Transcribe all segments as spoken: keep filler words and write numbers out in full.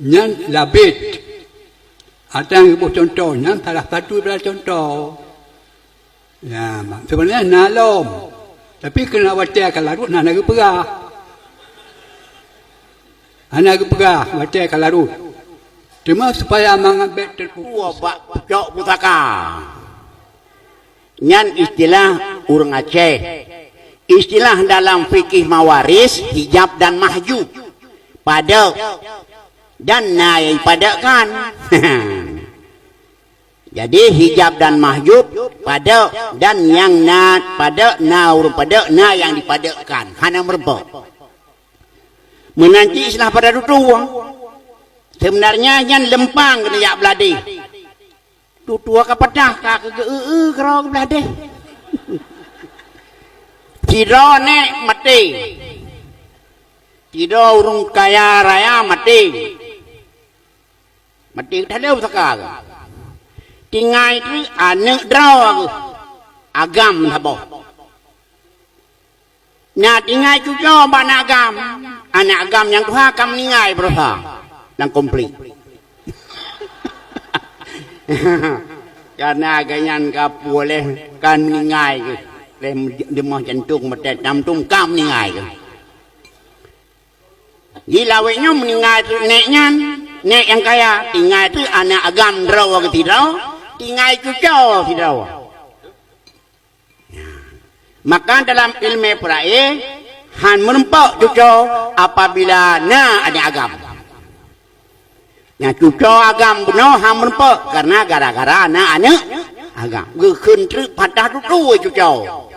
Nyan labet. Ata geuboh cuntoh, nyan salah satu daripada cuntoh. Ya, mak-, sebenarnya na lom. Tapi keuneuk watée ka larot na, na geupeugah. Hana geupeugah watée ka larot. Teuma supaya mangat bék teupeue bak pucok pusaka. Nyan istilah ureuëng Aceh. Istilah dalam fikih mawaris, hijab dan mahjub. Padok. Dan na nyang dipadokkan. Jadi, hijab dan mahjub padok, dan nyang na padok, na ureuëng padok, na nyang dipadokkan. Hana meureumpok. Meunan cit istilah patah tutoe. Sebenarnya nyan leumpang keuneuk jak beuladeh. Tutoe ka patah, ka keu geu-eu-eu keudroe beuladeh. Sidroe nék maté. Sidroe ureuëng kaya raya maté. Maté ka lheueh pusaka geuh. Tinggai teuk aneuëk droe geuh. Agam saboh. Na tinggai cucoe bak aneuëk agam. Aneuëk agam nyang tuha ka meuninggai baroesa lam konflik. Karena gobnyan ka puléh, ka meuninggai geuh. Lé deumah jantong, maté tam-tum, ka meuninggai geuh. Di lawét nyoe meuninggai teuk nék nyan, nék nyang kaya, tinggai teuk aneuëk agam droe geuh sidroe, tinggai cucoe sidroe. Maka dalam ileumé peurayeuk, hán meureumpok cucoe apabila na aneuëk agam. Nyang cucoe agam bunoe hán meureumpok, karena gara-gara na aneuëk agam. Geukheun treuk patah tutoe cucoe.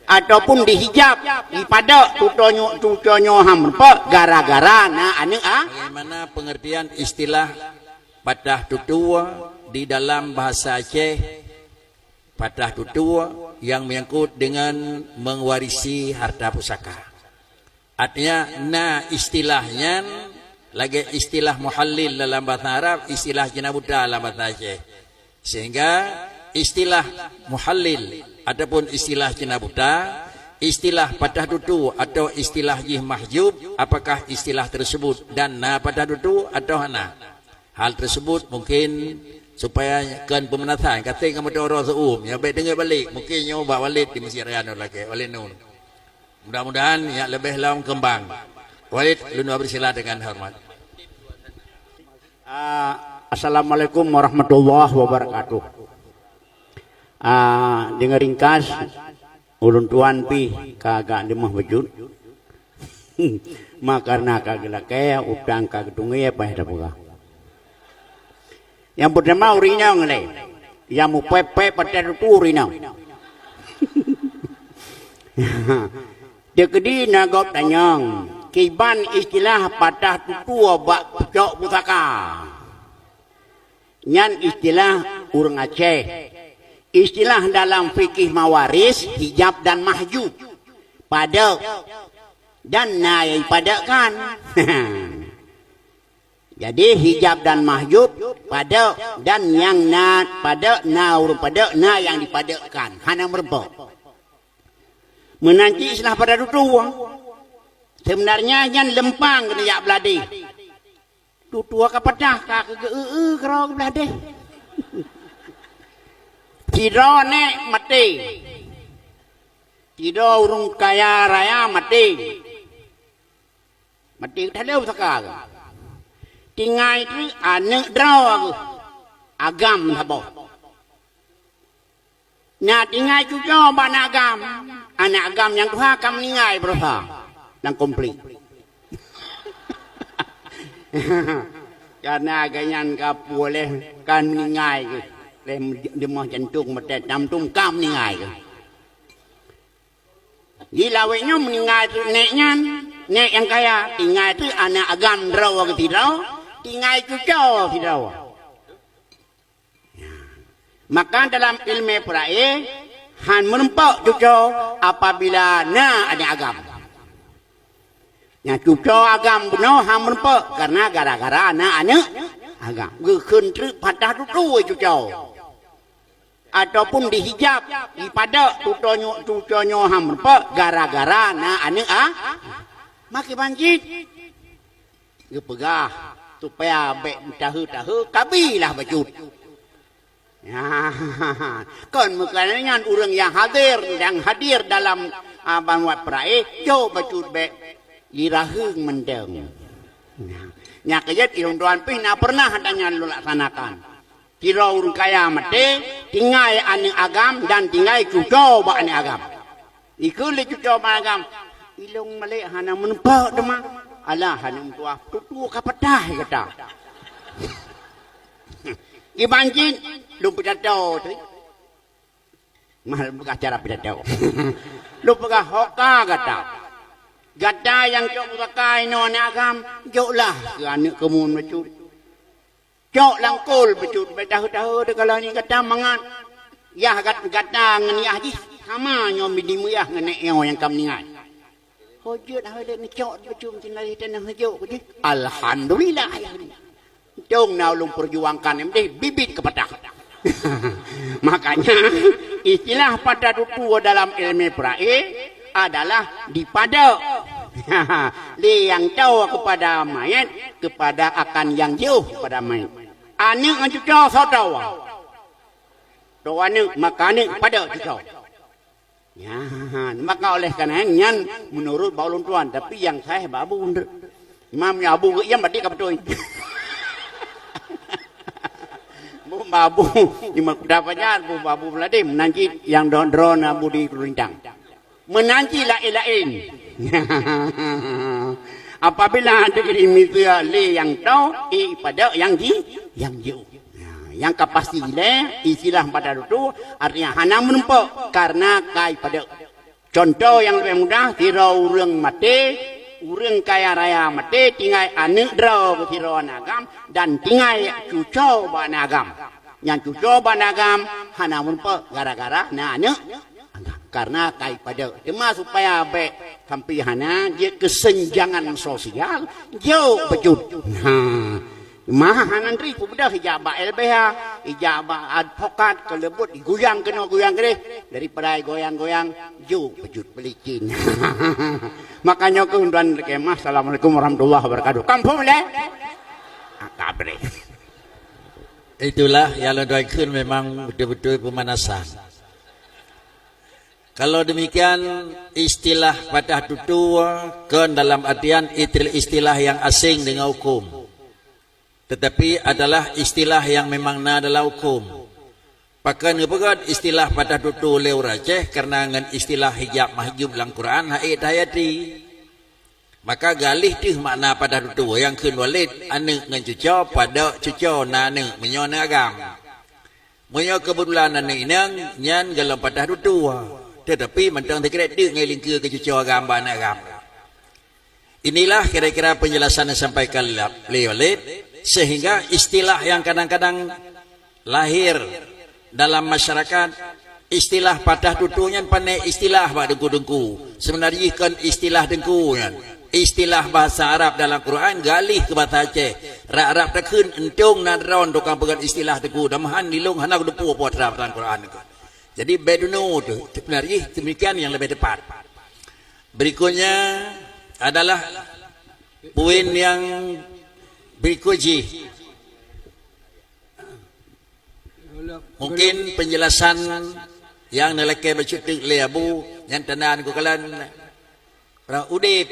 Ataupun dihijab, dipadok tutoe nyoe, cucoe nyoe hán meureumpok, gara-gara na aneuëk a-, Bagaimana pengertian istilah patah tutoe di dalam bahasa Aceh? Patah tutoe yang menyangkut dengan mengwarisi harta pusaka. Artinya, na istilah nyan lagée istilah muhallil dalam bahasa Arab, istilah Cina buta dalam bahasa Aceh. Sehingga istilah muhallil ataupun istilah Cina buta, istilah patah tutoe atau istilah jih mahjub, apakah istilah tersebut dan na patah tutoe atau hana? Hal tersebut mungkin supaya kon peumeunasan, ka seng kamoe teuroe seu-uem, ya bék deungoe balek, mungkin nyoe bak Walid di Mesjid Raya Nur Lakée, Walid Nur. Mudah-mudahan nyak leubeh lom keumbang. Walid, lôn bri sila dengan hormat. Ah, Assalamualaikum warahmatullahi wabarakatuh. Ah, deungon ringkas, ulôn tuan pih ka agak deumah beujeuet. Ma karena ka geulakée, utang ka geutunggée, paih tapeugah. Nyang peutama ureuëng inong lé. Nyang mupép-pép watée tutoe ureuëng inong. Teukeudi na gob tanyong, kiban istilah patah tutoe bak pucok pusaka. Nyan istilah ureuëng Aceh. Istilah dalam fikih mawaris, hijab dan mahjub. Padok. Dan na nyang dipadokkan. Jadi, hijab dan mahjub padok, dan nyang na padok, na ureuëng padok, na nyang dipadokkan, hana meureumpok. Meunan cit istilah patah tutoe. Sebenarnya nyan leumpang keuneuk jak beuladeh. Tutoe ka patah, ka keu geu-eu-eu keudroe beuladeh. Sidroe nék maté. Sidroe ureuëng kaya raya maté. Maté ka lheueh pusaka geuh. Tinggai teuk aneuëk droe geuh. Agam saboh. Na tinggai cucoe bak aneuëk agam. Aneuëk agam nyang tuha ka meuninggai baroesa lam konflik. Karena gobnyan ka puléh, ka meuninggai geuh. Lé deumah jantong, maté tam-tum, ka meuninggai geuh. Di lawét nyoe meuninggai teuk nék nyan, nék nyang kaya, tinggai teuk aneuëk agam droe geuh sidroe, tinggai cucoe sidroe. Maka dalam ileumé peurayeuk, hán meureumpok cucoe apabila na aneuëk agam. Nyang cucoe agam bunoe hán meureumpok, karena gara-gara na aneuëk agam. Geukheun treuk patah tutoe cucoe. Ataupun dihijab, dipadok tutoe nyoe, cucoe nyoe hán meureumpok, gara-gara na aneuëk a-, makai banjit. Geupeugah, Supaya bék meuteupeu-teupeu, kabilah bacut. Ya, kon meukeunyan ureuëng nyang hadir, nyang hadir dalam, ah, banua Prae, jok bacut bék jiraheung mantong. Nah, nyang keujeuet ilôn tuan pih na pernah dan nyan lôn laksanakan. Sidroe ureuëng kaya maté, tinggai aneuëk agam dan tinggai cucoe bak aneuëk agam. Ikheun lé cucoe bak agam, "Ilôn malée hana meuneupok teuma." "Alah, aneuëk meutuah, tutoe ka patah gata." Iban jih, lôn peucato teuh. Mah lôn peugah cara pidato. Lôn peugah, "Ho ka gata. Gata nyang cok pusaka inoe aneuëk agam, joklah keu aneuëk kamoe bacut. Cok lam kol bacut, bék tahe-tahe teuh, kalau nyan gata mangat. Yah gat-, gata ngon yah jih sama nyoe, bini meuyah ngon nèk nyoe nyang ka meuninggai." Ho jeuet hai lé neucok bacut, cit lagée taneuh neujok keu jih. Alhamdulillah. Dong na ulôn peujuangkan M D, bibit ka patah. Makanya, istilah patah tutoe dalam ilmu Prae adalah dipadok. Lé nyang toe kepada mait, kepada akan nyang jiôh kepada mait. Aneuëk ngon cucoe soe toe? Toe aneuëk, maka aneuëk padok cucoe. Nyan, maka oleh karena nyan menurut bak ulôn tuan, tapi nyang sah bak abu. Imam nyang abu geuiam berarti ka beutôi. Bak abu, Imam Kuta Pajar, bak abu Meuladém, meunan cit nyang droe-droe abu di Lintang. Meunan cit laén-laén. Apabila negeri miseue lé nyang toe, ipadok nyang ji, nyang jiôh. Nah, nyang ka pasti lé istilah patah tutoe, artinya hana meuneupok karena ka ipadok. Contoh nyang leubeh mudah, sidroe ureuëng maté, ureuëng kaya raya maté, tinggai aneuëk droe keu sidroe aneuëk agam dan tinggai cucoe bak aneuëk agam. Nyang cucoe bak aneuëk agam hana meuneupok gara-gara na aneuëk agam. Karena ka ipadok. Teuma supaya bék sampai hana jeuet keusenjangan sosial, jok bacut. Ha. Mah hana nri peubeudoh, ijak bak L B H, ijak bak advokat, keu leubuet iguyang keunoe guyang keudeh, daripada igoyang-goyang, jok bacut peulicin. Makanya keu tuan kemah, Assalamualaikum warahmatullahi wabarakatuh. Kampung le? Ah, kabreh. Itulah yang lôn tuan kheun memang betul-betul pemanasan. Kalau demikian, istilah patah tutoe kon dalam artian itil-, istilah yang asing dengan hukum. Tetapi adalah istilah yang memang na dalam hukum. Pakon geupeugah istilah patah tutoe lé ureuëng Aceh karena ngon istilah hijab mahjub lam Quran hana ék tahayati. Maka galih teuh makna patah tutoe nyang kheun Walid, aneuëk ngon cucoe, padok cucoe na aneuëk, meunyoe aneuëk agam. Meunyoe keubeutulan aneuëk inong, nyan golom patah tutoe. Teutapi mantong teukrek teuk ngon lingkeue keu cucoe agam bak aneuëk agam. Inilah kira-kira penjelasan yang disampaikan lé Walid, sehingga istilah yang kadang-kadang lahir dalam masyarakat, istilah patah tutoe nyan pané istilah bak teungku-teungku. Sebenarnya kon istilah teungku nyan. Istilah bahasa Arab dalam Quran galih keu bahasa Aceh. Rab-rab takheun entong na droe tukang peugah istilah teungku, dan mahan di lôn hana kuteupeu peue atra dalam Quran nyan. Jadi, bék deungoe teuh. Sebenarnya demikian yang lebih tepat. Berikutnya adalah poin yang berikut jih. Mungkin penjelasan nyang neulakée bacut teuk lé Abu nyang tanda ngon kalon ureuëng udeb.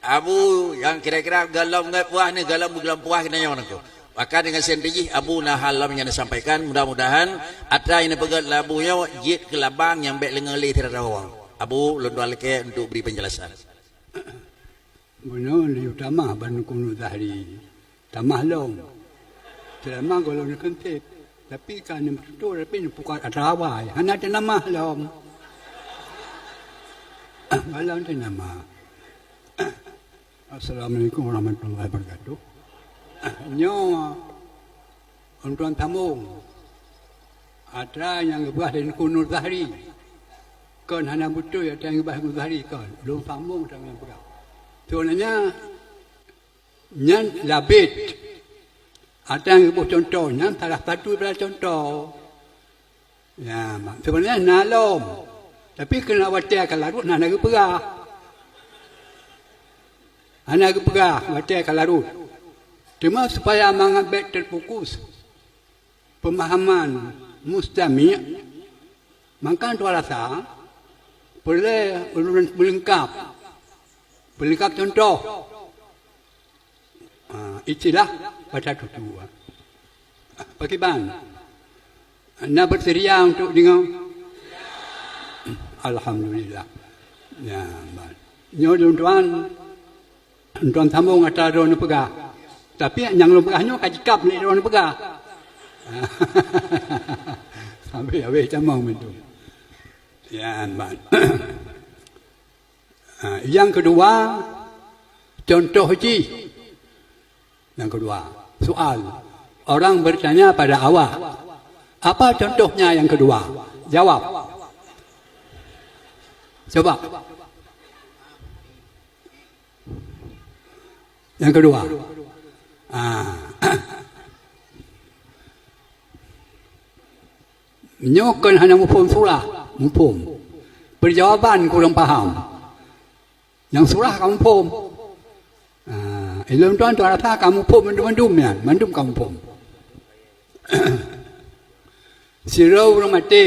Abu nyang kira-kira golom ngon puas ni, golom beuglom puas keunan nyoe nangko. Maka dengan sendiri jih Abu na hal lom nyang disampaikan, mudah-mudahan atra nyang neupeugét lé Abu nyoe jeuet keu labang nyang bék leungeue lé sidroe. Abu lôn tuan lakée untuk beri penjelasan. Bunoe laju tamah ban Teungku Nur Zahri. Tamah lom. Seulama gohlom neukeunteb. Tapi ka neumeututoe, tapi neupukat atra awai. Hana teunamah lom. Gohlom teunamah. Assalamualaikum warahmatullahi wabarakatuh. Nyoe Lôn tuan sambông. Atra nyang geupeugah lé Teungku Nur Zahri. Kon hana beutôi atra nyang geupeugah Nur Zahri kon. Lôn sambông atra nyang peugah. Sebenarnya, nyan labet. Atra nyang geuboh contoh, nyan salah satu daripada contoh. Ya, mak, sebenarnya na lom. Tapi keuneuk watée ka larot na, na geupeugah. Hana geupeugah watée ka larot. Teuma supaya mangat bék teupukus peumahaman mustami', maka tuan rasa peureulée ulôn beuleungkab, beuleungkab cuntoh, ah, istilah basa tutoe. Pakriban? Na beuseudia untuk deungoe? Alhamdulillah. Ya, ban. Nyoe lôn tuan, lôn tuan sambong atra droeneuh peugah. Tapi nyang lôn peugah nyoe ka jikab lé droeneuh peugah. Habéh-habéh tamong meuntui. Ya, ban. Ha, nyang keudua, contoh jih. Nyang keudua, soal. Orang bertanya pada awak, "Apa contohnya yang kedua?" Jawab. Coba. Yang kedua. Ah. Nyoe kon hana muphom surah, muphom. Perjawaban kurang paham. Nyang surah ka muphom. Ah, ilôn tuan, tuan rasa ka muphom mandum-mandum nyan, mandum ka muphom. Sidroe ureuëng maté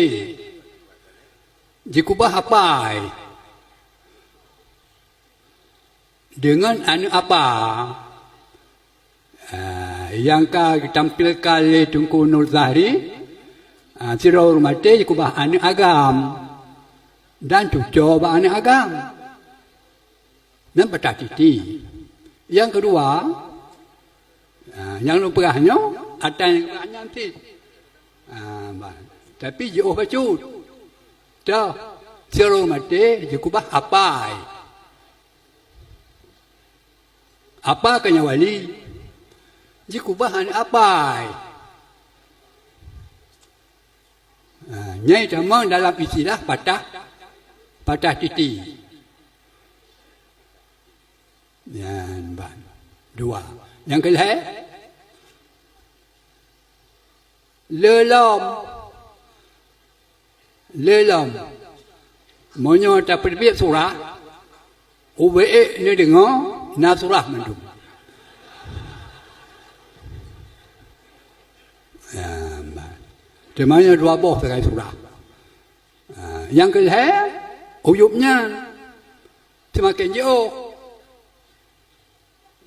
jikubah apai deungon aneuëk apa. Ah, nyang ka geutampilkan lé Teungku Nur Zahri, ah, sidroe ureuëng maté jikubah aneuëk agam dan cuco bak aneuëk agam. Nyan patah titi. Nyang keudua, ah, nyang lôn peugah nyoe, atra nyang peugah nyan cit. Ah, bah. Tapi jiôh bacut. Toh, sidroe ureuëng maté jikubah apai. Apa keu nyan wali? Jikubah aneuëk apai. Ha, nyan tamong dalam istilah patah, patah titi. Nyan ban. Dua. Nyang keulhée, le lom. Le lom. Meunyoe tapeubiet surah, ubé ék neudeungoe na surah mandum. Ya, bah. Teuma nyoe dua boh sagai surah. Ha, nyang keulhée, uyueb nyan seumaken jiôh.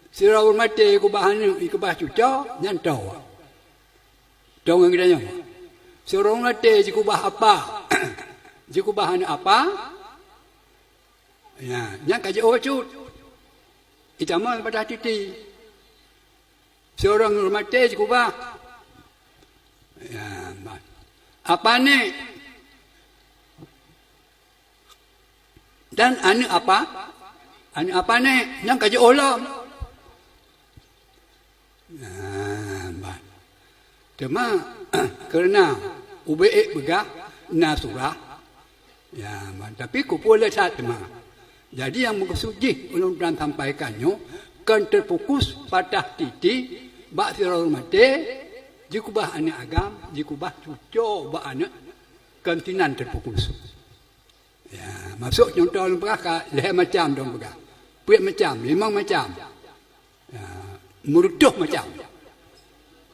Sidroe ureuëng maté jikubah aneuëk, jikubah cuco, nyan toh. Toh ngon geutanyoe. Sidroe ureuëng maté jikubah apa, jikubah aneuëk apa, ya, nyan ka jiôh bacut. Itamong patah titi. Sidroe ureuëng maté jikubah, ya, bah. Apa nèk? Dan aneuëk apa? Aneuëk apa nèk? Nyang ka jiôh lom. Nah, ban. Teuma, kareuna ubé ék peugah na surah. Ya, ban. Tapi kupeue le that teuma. Jadi, nyang meukeusud jih ulôn tuan sampaikan nyoe, kon teufokus patah titi bak sidroe ureuëng maté, jikubah aneuëk agam, jikubah cuco bak aneuëk, kon sinan teufokus. Ya, masôk cuntoh lôn peugah ka lhée macam lôn peugah. Peuet macam, limong macam. Ya, meureutoh macam.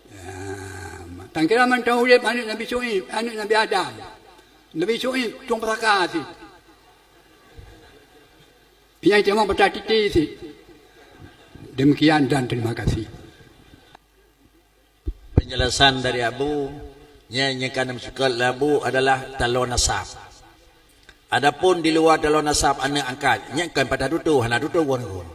Ya, tan kira mantong udeb aneuëk Nabi Syuib, aneuëk Nabi Adam. Nabi Syuib tueng pusaka cit. Nyang cuma peutatiti cit. Demikian dan terima kasih. Penjelasan dari Abu, nyan nyang ka neuseukot lé Abu adalah taloe nasab. Adapun di luwa taloe nasab aneuëk angkat, nyan kon patah tutoe, hana tutoe ureuëng.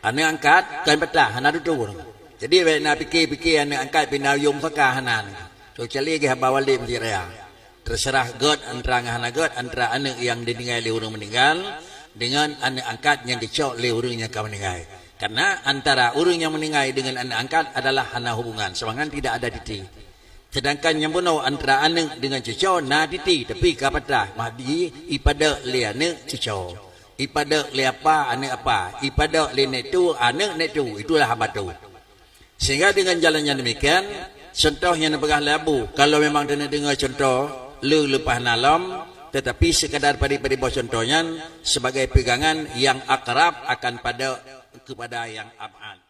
Aneuëk angkat kon patah, hana tutoe ureuëng. Jadi, bék na pike-pike aneuëk angkat pih na yum saka hana. Kecuali geuhaba walid meusti raya. Teuseurah gét antara ngon hana gét, antara aneuëk nyang ditinggai lé ureuëng meuninggai deungon aneuëk angkat nyang geucok lé ureuëng nyang ka meuninggai. Karena antara ureuëng nyang meuninggai deungon aneuëk angkat adalah hana hubungan, semangat tidak ada titi. Sedangkan nyang bunoe antara aneuëk deungon cuco na titi, tapi ka patah, mah di ipadok lé aneuëk cuco, ipadok lé apa aneuëk apa, ipadok lé nèk tu aneuëk nèk tu, itulah haba tu. Sehingga dengan jalan yang demikian, contoh nyang neupeugah lé Abu, kalau memang teuneuk deungoe contoh le leupah na lom, tetapi sekadar padé-padé boh contoh nyan sebagai pegangan yang akrab akan pada kepada yang ab'ad.